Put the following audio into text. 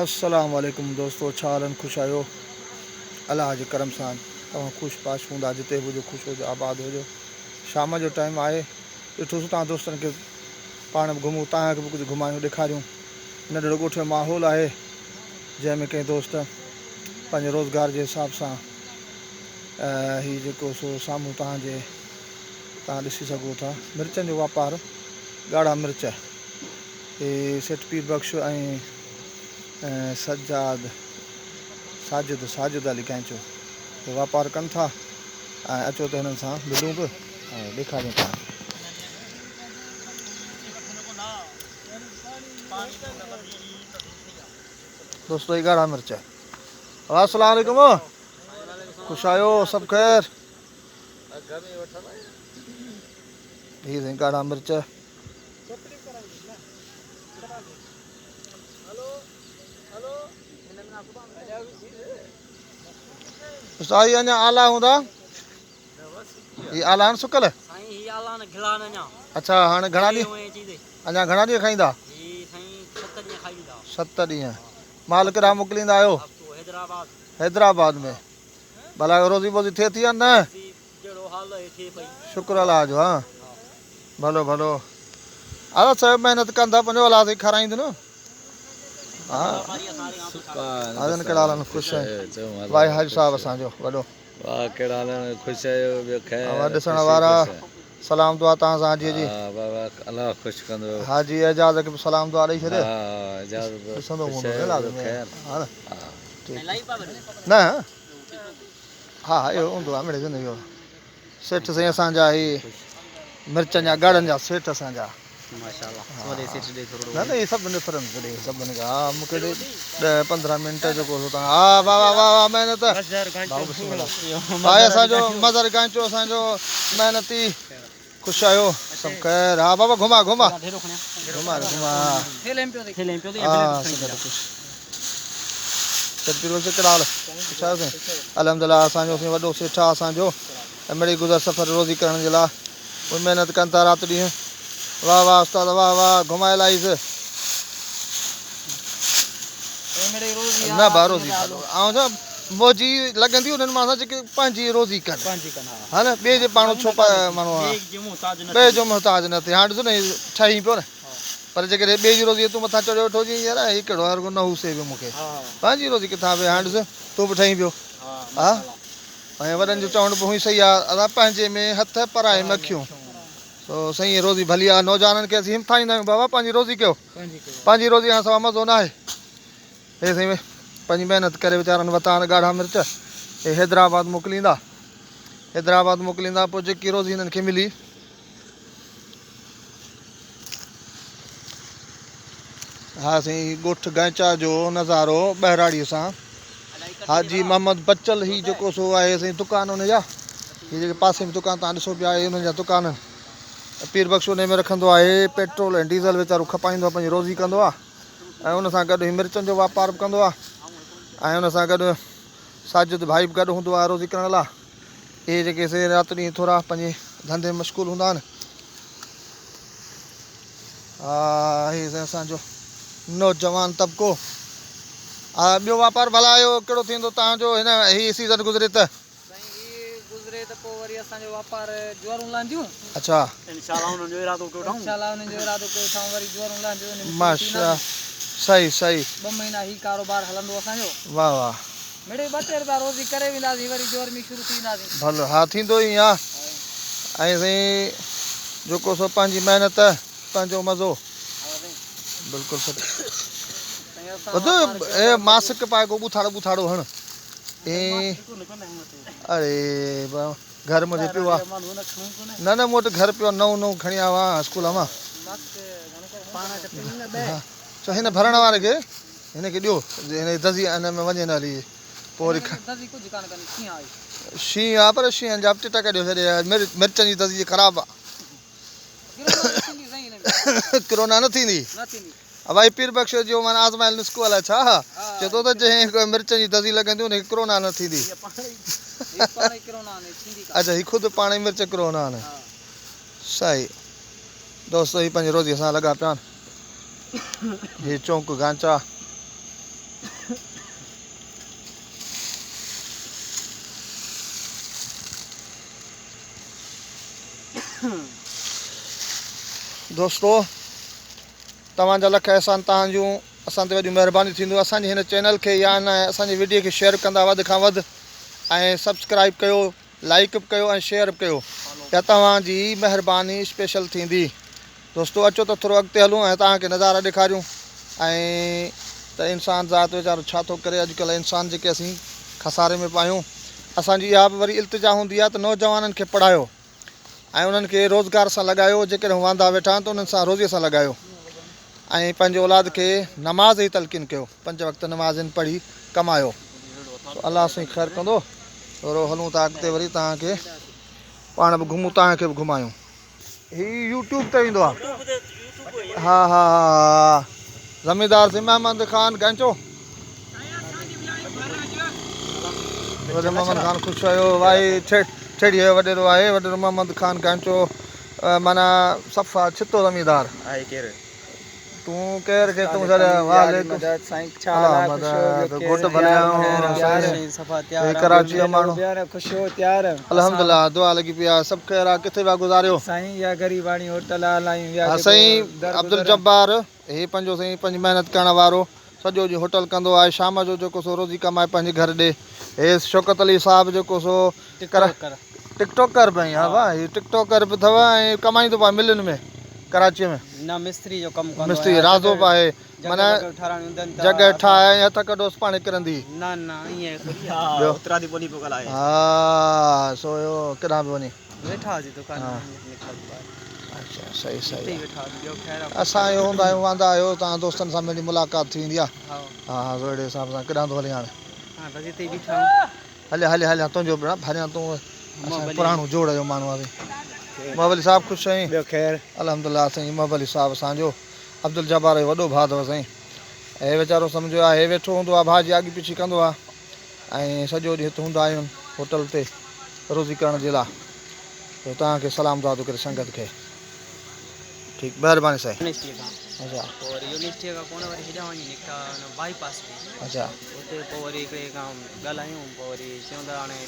السلام عليڪم دوستو ڇا حال آهن خوش آهيو الله جي ڪرم سان توهان خوش باش هوندا جتي به هجو خوش هجو آباد هجو شام جو ٽائيم آهي ڏٺوسون توهان دوستن کي پاڻ به گهمون توهان کي به ڪجهه گهمايون ڏيکاريون ننڍڙو ڳوٺ جو ماحول آهي جنهن ۾ ڪنهن دوست پنهنجي روزگار جي حساب سان هي جيڪو سو سامهون توهان جي توهان ڏسي سگهو ٿا مرچن جو واپار ڳاڙها مرچ هي سيٺ پير بخش ۽ سجاد ساجد ساجد علي ڪائنچو هي واپار ڪن ٿا ۽ اچو ته هنن سان ملون به ۽ ڏيکاريون توهان کي. دوستو هي ڳاڙها مرچ. السلام عليڪم خوش آهيو سڀ خير. هي سائين ڳاڙها مرچ. سائين اڃا آلا هوندا هي آلا آهن سڪل اڇا هاڻي گهڻا ڏينهن اڃا گهڻا ڏينهن کائيندا ست ڏينهن مال ڪيڏانهن موڪليندا آهيو حيدرآباد ۾ ڀلا روزي بوزي ٿئي ٿي يا نه شڪر الله جو ها ڀلو ڀلو ادا صاحب محنت ڪندا پنهنجو الله سائين کارائيندو نه ها اذن ڪهڙا حال خوش آهن واهي حاجي صاحب اسان جو وڏو واهه ڪهڙا حال آهن خوش آهيو ٻيو خير اوهان ڏسڻ وارا سلام دعا توهان سان حاجي جي ها واهه واهه الله خوش ڪندو حاجي اعجاز کي به سلام دعا ڏئي ڇڏ ها اعجاز ڏسندو هوندو لازمي خير ها نه ها ها اهو هوندو آهي مڙئي زندگي جو سيٺ سائين اسان جا هي مرچن جا ڳاڙهن جا سيٺ اسان جا نه نه هي سڀ نفرن ڏي سڀن کي ها مون کي ڏي 10 15 منٽ جو ڪو تان ها واھ واھ واھ واھ محنت ڀائو بسم الله ڀائي اسان جو مظهر گانچو اسان جو محنتي خوش آهيو سڀ خير ها بابا گهما گهما گهما گهما ها سڀ خوش سيٺ پير بخش ڪهڙا حال خوش آهيو سائين الحمدلله اسان جو سائين وڏو سيٺ آهي اسان جو مڙئي گذر سفر روزي ڪرڻ جي لاء اهي محنت ڪن ٿا رات ڏينهن واه واه استاد واه واه گهمائي لائيس نه با روزي آئون ڇا موجي لڳندي انهن مان سان جيڪي پنهنجي روزي ڪن ها نه ٻئي جي پاڻو ڇو ماڻهو ٻئي جو محتاج نه ٿئي هاڻ ڏسو نه ٺهي پيو نه پر جيڪڏهن ٻئي جي روزي تون مٿان چڙهيو ويٺو هجين يار هي ڪهڙو آهي رڳو نه هو سي به مون کي پنهنجي روزي ڪٿان به هاڻ ڏس تون به ٺهين پيو ها ۽ وڏن جو چوڻ به هونئن صحيح آهي ادا پنهنجي ۾ هٿ پرائي ۾ اکيون سو سائين روزي ڀلي آهي نوجوانن کي اسين همٿائيندا آهيون بابا پنهنجي روزي ڪيو پنهنجي روزي کان سوا مزو ناهي هي سائين پنهنجي محنت ڪري ويچارن وتان ڳاڙها مرچ هي حيدرآباد موڪليندا حيدرآباد موڪليندا پوء جيڪي روزي هنن کي ملي ها سائين ڳوٺ گائنچا جو نظارو ٻهراڙي سان حاجي محمد بچل هي جيڪو سو آهي سائين دڪان ان جا هي جيڪي پاسي ۾ دڪان تان ڏسو پيا آهي انهن جا دڪان پير بخش ان ۾ رکندو آهي پيٽرول ۽ ڊيزل ويچارو کپائيندو آهي پنهنجي روزي ڪندو آهي ۽ ان سان گڏ هي مرچن جو واپار به ڪندو آهي ۽ ان سان گڏ ساجد ڀائي به گڏ هوندو آهي روزي ڪرڻ لاء اهي جيڪي سي رات ڏينهن ٿورا پنهنجي ڌنڌي ۾ مشغول هوندا آهن. ها هي سائين اسان جو نوجوان طبقو. ها ٻيو واپار ڀلا اهو ڪهڙو ٿيندو تان جو هن هي سيزن گذري ته. سائين هي گذري ته پوء وري اسان جو واپار جوئرون لهنديون. اڇا. انشاء الله انهن جو ارادو ڪيو اٿائون. انشاء الله انهن جو ارادو ڪيو اٿائون وري جوئرون لهنديون انهن ۾ شروع ماشاء ٿينداسين. صحيح صحيح. ٻه مهينا هي ڪاروبار هلندو اسان جو. واه واه. مڙئي ٻه ٽي رپيا روزي ڪري وينداسين وري جوئر ۾ شروع ٿي وينداسين. ڀلو ها ٿيندو ئي آ ۽ سائين جيڪو سو پنهنجي محنت پنهنجو مزو بلڪل سچ ٻڌ اي ماسڪ پائي ڪو ٻوٿاڙو ٻوٿاڙو هڻ اي اڙي گهر منهنجي پيو آ نه نه مون وٽ گهر پيو آ نئون نئون کڻي آيو آهيان اسڪول مان چو هن ڀرڻ واري کي هن کي ڏيو هن جي دزي ان ۾ وڃي نه هلي پوء وري دزي ڪجهه ڪانه ڪندي شينهن آهي. شينهن آ پر شينهن جا به چٽا ڪڍيو ڇڏي مرچن جي دزي خراب آ. ڪرونا نه ٿيندي. ابا هي پير بخش جو معنيٰ آزمايل نسخو الائي ڇا ها چئي ٿو ته جنهن کي مرچن جي دزي لڳندي ان کي ڪرونا نه ٿيندي. اچا هي خود پاڻ ئي مرچ ڪرونا آهن. صحيح دوستو هي پنهنجي روزي سان لڳا پيا آهن. هي چونڪ گانچا. دوستو توهان جا لک احسان توهان جون اسان تي وڏيون مهربانيون ٿينديون اسان جي هن چينل کي يا هن اسان جي وڊيو کي شيئر ڪندا وڌ کان وڌ ۽ سبسڪرائب ڪيو لائڪ به ڪيو ۽ شيئر به ڪيو يا توهان جي مهرباني اسپيشل ٿيندي دوستو اچو ته ٿورو اڳتي هلون ۽ توهان کي نظارا ڏيکاريون ۽ ته انسان ذات ويچارو ڇا ٿو ڪري اڄڪلهه انسان جيڪي اسين خساري ۾ پيا آهيون اسان جي اها به وري التجا هوندي آهي ته نوجوانن کي پڙهايو ۽ انهن کي روزگار سان لڳايو جيڪڏهن هو واندا ويٺا آهن ته انهن سان روزيء سان لڳايو ۽ پنهنجي اولاد کي نماز جي تلقين ڪيو پنج وقت نمازين پڙهي ڪمايو سو الله سائين خير ڪندو ٿورو هلون ٿا اڳتي وري توهان کي پاڻ به گهمون توهان کي به گهمايون. هي يوٽيوب تي ايندو آ. ها ها ها زميندار سي محمد خان گنچو وڏو محمد خان خوش آهيو وائي ٺيڙهي جو وڏيرو آهي وڏيرو محمد خان گنچو معنيٰ صفا ڇتو زميندار آهي ڪير تون ڪير کي تون سر وعليڪم الله مدد گهوٽ ڀلي آيو سائين ڪراچي جو ماڻهو خوش هو تيار الحمدلله دعا لڳي پئي آهي سڀ خير آهي ڪٿي پيا گذاريو سائين اها غريباڻي هوٽل آ هلايون ويا ها سائين عبدالجبار هي پنهنجو سائين پنهنجي محنت ڪرڻ وارو سڄو ڏينهن هوٽل ڪندو آهي شام جو جيڪو سو روزي ڪمائي پنهنجي گهر ڏي هي شوڪت علي صاحب جيڪو سو ٽڪ ٽاڪر به ها واهه هي ٽڪ ٽاڪر به اٿو ۽ ڪمائيندو به آهي ملين ۾ ڪراچي ۾ نه مستري جو ڪم ڪندو مستري رازو به آهي معنيٰ جڳهه ٺاهي ۽ هٿ ڪڍوس پاڻ ڪرندي. نه نه ائين ٿوري آهي. ها اترادي ٻولي پيو ڳالهائي. ها سو اهو ڪيڏانهن پيو وڃي. ويٺا هئاسين دڪان ۾ نڪتا سين ٻاهر. اڇا صحيح هتي صحيح ئي ويٺا هئاسين ٻيو خير آ. اسان اهو هوندا آهيون واندا آهيو توهان دوستن سان ملي ملاقات ٿي ويندي آ. ها ها سو اهڙي حساب سان ڪيڏانهن ٿو هلين هاڻي. هاڻي بس هتي ئي بيٺا آهيون. هليا هليا هليا تنهنجو به ڀريان تون اسان پراڻو جوڙ جو ماڻهو آهين. محب علي صاحب خوش آهين. ٻيو خير. الحمدلله سائين محب علي صاحب اسان جو عبدالجبار جو وڏو ڀاء اٿو سائين. هي ويچارو سمجهو آ هي ويٺو هوندو آ ڀاء جي آڳي پڇي ڪندو آ ۽ سڄو ڏينهن هت هوندا آهيون هوٽل تي روزي ڪرڻ جي لاء سو توهان کي سلام دعا ٿو ڪري سنگت کي ٺيڪ مهرباني سائين. يونيورسٽي کان اچا. پوء وري يونيورسٽي کان ڪونه وري هيڏانهن وڃي نڪتا ان بائي پاس تي. اچا. اتي پوء وري هڪڙي کان ڳالهايون پوء وري چيون ته هاڻي.